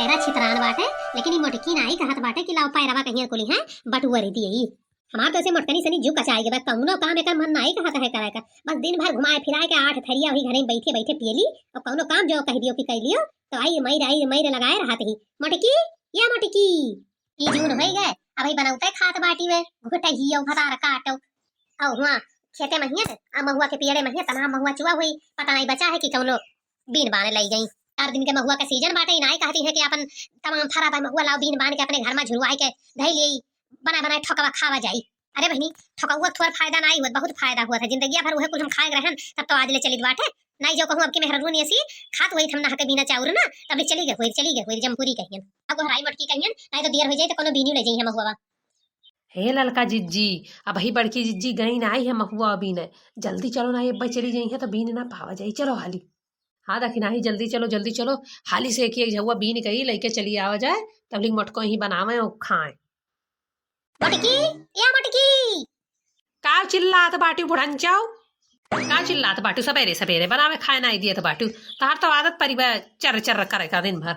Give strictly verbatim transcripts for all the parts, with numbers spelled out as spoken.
पैरा छितरान बाटे, लेकिन ई मोटकी नाई कहत बाटे कि लाओ पैरवा कहिया कुली हैं बटुअरी दिए। हमार तो ऐसे मोटकनी सनी जू कचाई के बा, कौनो काम एकर मन नाई कहत है करे का। बस दिन भर घुमाए फिराए के आठ थरिया वही घरे में बैठे बैठे पियली, और कौनो काम जो कह दियो कि कह लियो, तो आई माई रे, आई माई रे लगाए रहत ही। मोटकी, या मोटकी, ई जून होई गए, अबही बनौते खात बाटी वे, घुटहियो भतार काटो। और हुआ खेते महिया, आ महुआ के पियड़े महिया, तमाम महुआ चुआ हुई, पता नहीं बचा है कि कौनो बीन बाने लई गई। चार दिन के महुआ का सीजन बाटे, इनाई कहती है कि अपन तमाम फरा बा महुआ लाओ, बीन बान के अपने घर में झुरवाई के धई लिई, बना बनाए ठोकवा खावा जाई। अरे बहिनी, ठोकवा थोर फायदा नाई हुआ, बहुत फायदा हुआ था। जिंदगिया भर उहे कुल हम खाए रहन, तब तो आज ले चलित बाटे। नाई जो कहूँ, अब की मेहररून ऐसी खात हुई हम नहा के बीना चाउर ना, तब ले चली गए हुई, चली गए हुई जमपुरी कहियन। अब हराई मटकी कहियन, नाई तो दियर हो जाए तो कोनो बीनी ले जाई हम महुआ। हे ललका जिज्जी, अबही बड़की जिज्जी गई नाई है महुआ बीने। जल्दी चलो ना, ये चली जाई है तो बीन ना पावा जाई। चलो हाली। हाँ दखिनाही, जल्दी चलो, जल्दी चलो। हाली से एक एक झउआ बीन कई लइके चली आवा जाए, तब लिंग मोटको ही बनावे और खाए। मोटकी, या मोटकी। का चिल्लात बाटी बुढ़ंचाओ? का चिल्लात बाटू सबेरे सबेरे? बनावे खाए नाई दियत बाटू। तहार तो आदत परी बा चर्र चर्र करे का दिन भर।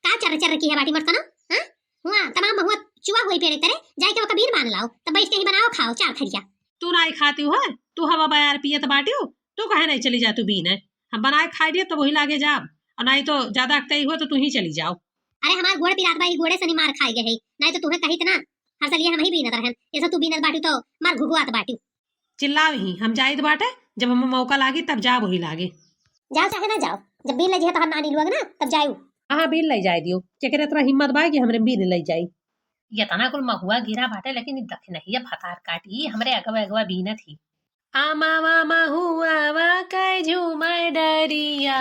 का चर्र चर्र की है बाटी मोटकनो? हाँ? हुआ तमाम महुआ चुआ हुई पेड़े तरे, जाए के ओका बीन बान लाओ, तब बैठ के ही बनाओ खाओ चार थरिया। तू नाई खाती हो, तू हवा बयार पियत बाटियो, तू कहे नाई चली जा तू बीने? हम बनाए खाए दिए तो वही लागे जाब, और नाई तो ज्यादा अकताई हो तो तू ही चली जाओ। अरे हमार गोड़ पिरात बा, ई गोड़े सनी मार खाए गए है, नाई तो तुहे कहित ना, हर साल ये हम ही बीनत रहन, ऐसा तू बीनत बाटू तो मार घुघुआत बाटू। चिल्लाव ही, हम जाइत बाटे, जब हमें मौका लागी तब जाब वही लागे। जाओ चाहे ना जाओ, जब बीन ले जिहे तोहर नानी लोग ना, तब जाऊ। हाँ, बीन ले जाए दियो, केकरे इतना हिम्मत बा कि हमरे बीन ले जाई। ये तना कुल महुआ गिरा बाटे, लेकिन ई दखिनहिया भतार काटी, हमरे अगवा अगवा बीनत ही। अमवा महुआ वा कै झूमर डरिया,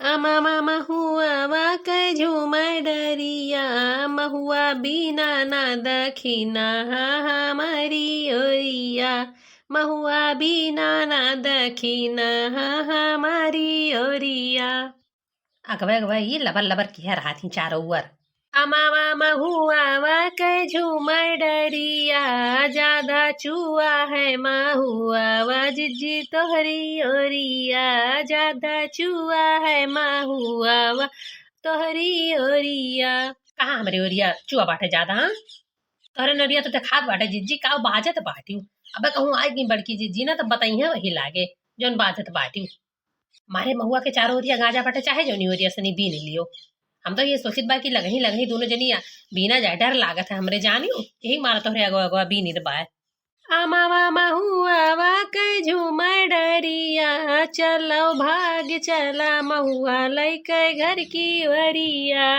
अमवा महुआ वा कै झूमर डरिया, महुआ बीना ना दखिना हमारी ओरिया, महुआ बीना ना दखिना हमारी ओरिया। अगवे अगवे ई लबर लबर किहे रहत ही चारों ओर। अमवा महुआ वा कै झूमर डरिया, ज्यादा चुआ है महुआ वा जिज्जी तोहरी ओरिया, ज्यादा चुआ है महुआ वा तोहरी ओरिया। कहाँ हमरे ओरिया चुआ बाटे ज्यादा, हाँ? तोहरे नोरिया तो देखात बाटे जिज्जी, का बाजत बाटियो। अबे कहूँ आइ गई बड़की जिज्जी ना, तब बताइहे वही लागे, जौन बाजत बाटियो। मारे महुआ के चारों ओरिया गांजा बाटे, चाहे जौनी ओरिया सनी बीन लियो। हम तो ये सोचित बा कि लगही लगही दोनों जनी आ-, बीना जाए, डर लागत है हमरे जानियो, यही मारा तोहरे अगवा अगवा बीनित बाए। अमवा महुआ वा कै झूमर डरिया, चलो भाग चला महुआ लइके घर की ओरिया।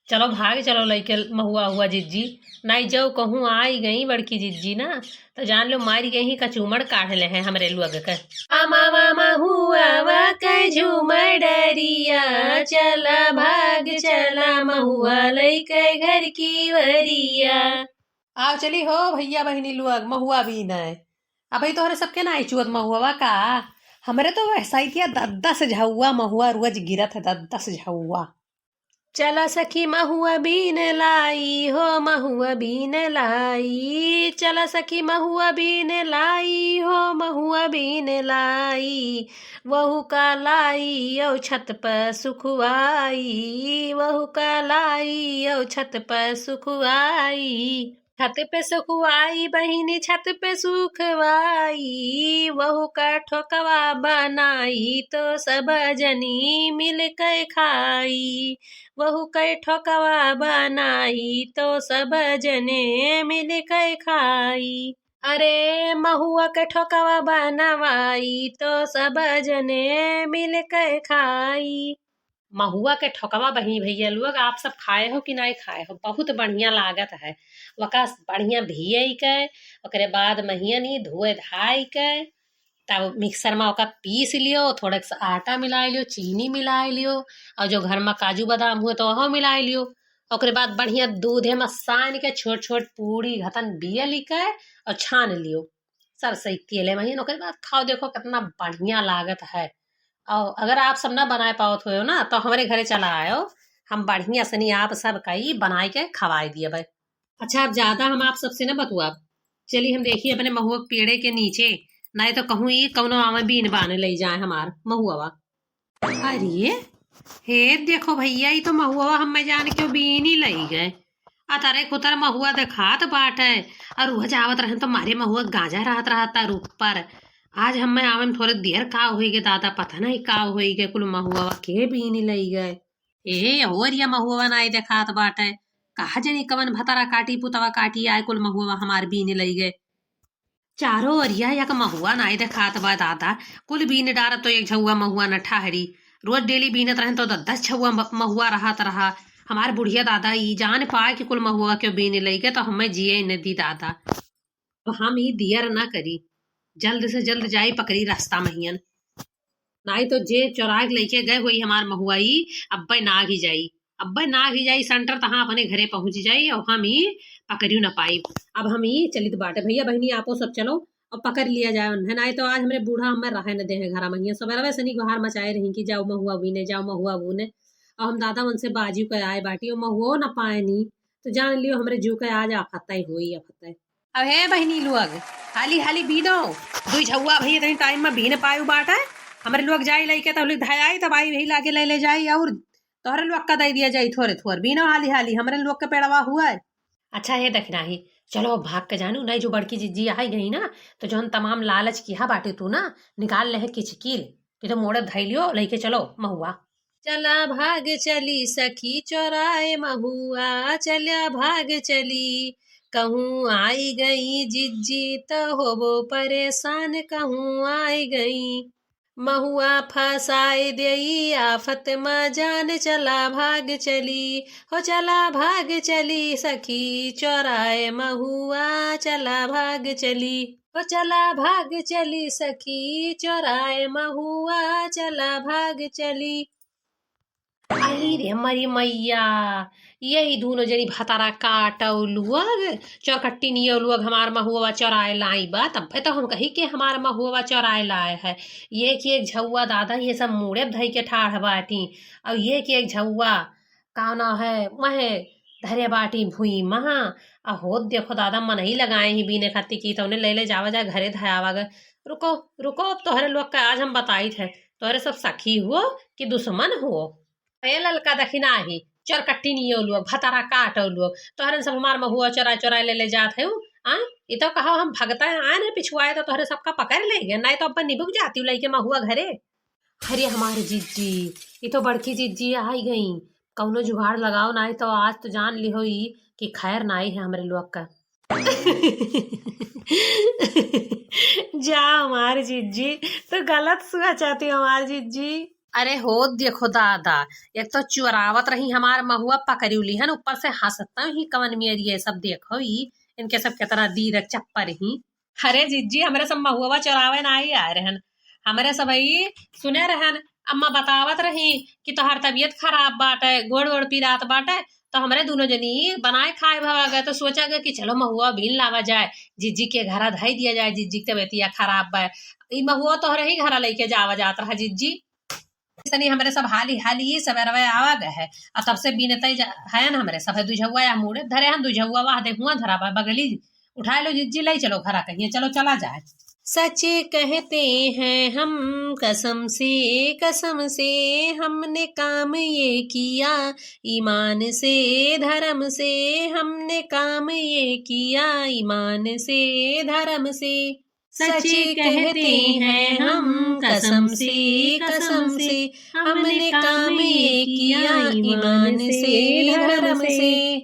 चलो भाग चलो लइके महुआ हुआ जिज्जी, नाई जौ कहूँ आई गई बड़की जिज्जी ना, तो जान लो मारी गई ही कचूमड़ काढ़ ले हैं हमरे लोग के। अमवा महुआ वा कै झूमर डरिया, चला भाग चला महुआ लइके घर की ओरिया। आओ चली हो भैया बहिनी लोग, महुआ बीने। अबही तोहरे सबके नाई चुअत महुआ का? हमरे तो वैसा ही किया, दस दस झउआ महुआ रोज गिरत है, दस दस झउआ। चला सखी महुआ बीन लाई हो, महुआ बीन लाई, चला सखी महुआ बीन लाई हो, महुआ बीन लाई। वहू का लाई औ छत पर सुखवाई, वहू का लाई औ छत पर सुखवाई। छत पे सुखवाई बहिनी, छत पे सुखवाई, वहू का ठोकवा बनाई तो सब जनी मिल के खाई, वहू के ठोकवा बनाई तो सब जने मिल के खाई। अरे महुआ के ठोकवा बनवाई तो सब जने मिल के खाई। महुआ के ठोकवा बहिनी भैया लोग, आप सब खाए हो कि नाई खाए हो? बहुत बढ़िया लागत है। वका बढ़िया भियई के, ओकरे बाद महियनी धोए धाई के, तब मिक्सर में ओका पीस लियो, थोड़ा सा आटा मिलाए लियो, चीनी मिलाए लियो, और जो घर में काजू बादाम हुए तो ओहो मिलाए लियो। ओकरे बाद बढ़िया दूधे में सान के छोट छोट पूड़ी घतन बियल के और छान लियो। सरसई तेले में ही, ओकरे बाद खाओ, देखो कितना बढ़िया लागत है। और अगर आप सब ना बनाए पावत हो ना, तो हमरे घरे चला आयो, हम बढ़िया सनी आप सब का ई बनाए के खवाए दिए भाई। अच्छा, अब ज्यादा हम आप सबसे ना बतुआब, चलिए हम देखिए अपने महुआ के पेड़े के नीचे, नहीं तो कहूँ ई कौनो आवे बीन बाने ले जाए हमार महुआ। अरे, हे देखो भइया, ई तो महुआ हम्मे जान के बीनी लइ गए। अतरे कुतर महुआ देखात बाटे, और उह जावत रहन तो मारे महुआ गांजा रहत रहता रूख पर। आज हम्मे आवे में थोरे देर का होई गे दादा, पता नहीं का होई गे, कुल महुआ के बीनी लइ गए। ए, हो रिया महुआ नाई देखात बाटे, कहा जनी कवन भतारा काटी पुतवा काटी आए, कुल महुआ हमार बीनी लइ गए। चारों ओरिया एक महुआ नाई देखात बा दादा। कुल बीन डारत तो एक झउआ महुआ न ठहरी। रोज डेली बीनत रहन तो दस दस झउआ म-, महुआ रहत रहा। हमार बुढ़िया दादा ई जान पाए कि कुल महुआ के बीन लइगे तो हमें जिए न दी दादा। अब हम ई दियर न करी, जल्द से जल्द जाई पकड़ी रास्ता महियन। नाई तो जे चोराए के लइके गए होई हमार महुआ, ई अब्बे नाग ही जाई, अब्बे नाग ही जाई सेंटर, तहाँ अपने घरे पहुँच जाई और हम ई पकड़ियो न पाई। अब हम ई चलित बाटे, भइया बहिनी आपो सब चलो और पकड़ लिया जाए उन्हें, नाई तो आज हमरे बूढ़ा हमें रहे न दे हैं घरा में। हियाँ सबेरवे से नी गुहार मचाए रही कि जाओ महुआ बीने, जाओ महुआ बीने। और हम दादा उनसे बाजी के आए बाटी और महुओ न पाए नी, तो जान लियो हमरे जीव के आज आफत ही होई, आफत ही। अब हे बहिनी लोग, हाली हाली बीनो, दुई झउआ भइया तनी टाइम में बीन पायु बाटे। हमरे लोग जाई लइके तब लोग धयाई तब आई वही लागे ले ले जाई और तोहरे लोग का दे दिया जाई थोरे थोर। बीनो हाली हाली, हमरे लोग के पेड़वा हुआ है। अच्छा हे दखिनाही, चलो अब भाग के जानू, नहीं जो बड़की जिज्जी आई गई ना, तो जौन तमाम लालच किहा बाटे तू ना, निकाल ले है किचकिल, कि तो मोड़े धई लियो, लइके चलो महुआ। चला भाग चली सखी चोराए महुआ, चला भाग चली। कहूँ आई गई जिज्जी त होबो परेशान, कहूँ आई गई। महुआ फसाए देई आफत मा जान, चला भाग चली। हो चला भाग चली सखी चोराए महुआ, चला भाग चली। हो चला भाग चली सखी चोराए महुआ, चला भाग चली। अही रे हमारी मैया, यही दूनो जनी भतारा काटौ लोग, चोरकट्टी नियो लोग हमार महुआ चोराए लाई बा, तब्बे तो हम कही कि हमार महुआ चोराए लाए है। ये कि एक झउआ दादा, ये सब मूड़े धई के ठाढ़ बाटी, और ये कि एक झउआ का नाव है, वहे धरे बाटी भुई महा। आ होत देखो दादा, मनई लगाए ही बीने खातिर की तौने ले ले जावा जाए घरे धयावा गए। रुको, रुको, अब तोहरे लोग का आज हम बताइत है, तोहरे सब सखी हुओ कि दुश्मन हुओ? ए ललका दखिनाही, चोरकट्टी नियो लोग, भतारा काटौ लोग, तोहरे सब हमार महुआ चोरा चोरा ले ले जात है। आ, ई तो कहो हम भगता आए न पिछुआए तो तोहरे सबका पकड़ ले गए, नहीं तो अब निबुक जाती लइके महुआ घरे। अरे हमार जिज्जी, ई तो बड़की जिज्जी आई गई। कौनो जुगाड़ लगाओ, नाई तो आज तो जान लिहो ई कि खैर नाई है हमरे लोग का। जा हमार जिज्जी, तो गलत सोचती हो हमार जिज्जी। अरे हो देखो दादा, एक तो चुरावत रही हमार महुआ पकड़ी लिहन, ऊपर से हंसता ही कवन मेरी ये सब देखो ई, इनके सब कितना दीरक चप्पर ही। अरे जिज्जी, हमरे सब महुआ चोरावे नाई आए रहन। हमरे सब ई सुने रहन, अम्मा बतावत रही कि तोहार तबीयत खराब बाटे, गोड़ वोड़ पिरात बाटे, तो हमरे दूनो जनी बनाए खाए भवा गए, तो सोचा गए कि चलो महुआ बीन लावा जाए, जिज्जी के घरा धई दिया जाए, जिज्जी के तबीयतिया खराब बा। ई महुआ तोहरे ही घरा लइके जावा जात रहा जिज्जी। तनी हमरे सब हाली हाली सबेरवे आवा गए है, और तब से बीनते जा-, है न हमरे सब है दुझौआ या मूड़े धरे हैं, दुझौआ वाह दे हुआ धरा बा बगली, उठाए लो जिज्जी, ले चलो घरा कहिए, चलो चला जाए। सच कहते हैं हम कसम से, कसम से हमने काम ये किया, ईमान से, धर्म से हमने काम ये किया, ईमान से, धर्म से। सच कहते हैं हम कसम से, कसम से, हमने काम ये किया ईमान से, धर्म से।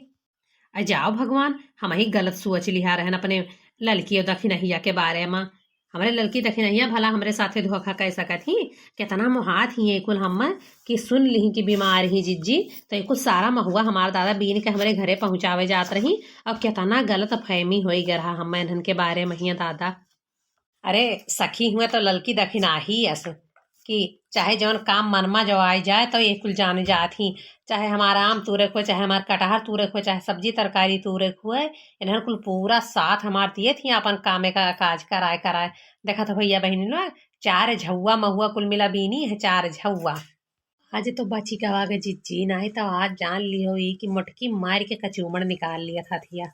अ जाओ भगवान, हमही गलत सोच लिहा रहन अपने ललकी और दखिनहिया के बारे में। हमरे ललकी दखिनहिया भला हमरे साथे धोखा कइ सकत ही? केतना मोहात ही ये कुल हम कि सुन लिही कि बीमार ही जिज्जी, तो ये कुल सारा महुआ हमार दादा बीन के हमरे घरे पहुँचावे जात रही, और केतना गलत फहमी होइ गए रहा हम इन्हन के बारे में हिया दादा। अरे सखी हुए तो ललकी दखिनाही अस कि चाहे जौन काम मन मा जो आइ जाए तो ये कुल जान जात ही, चाहे हमार आम तूरे को, चाहे हमार कटहर तूरे को, चाहे सब्जी तरकारी तूरे को है, इन्हन कुल पूरा साथ हमार दिए थी अपन कामे का काज कराए कराए। देखा तो भइया बहिनी लोग, चार झउआ महुआ कुल मिला बीनी है, चार झउआ। आज तो बची गवा गे जिज्जी, नाहीं तो आज जान लियो ई कि मोटकी मार के कचूमड़ निकाल लिया था थिया।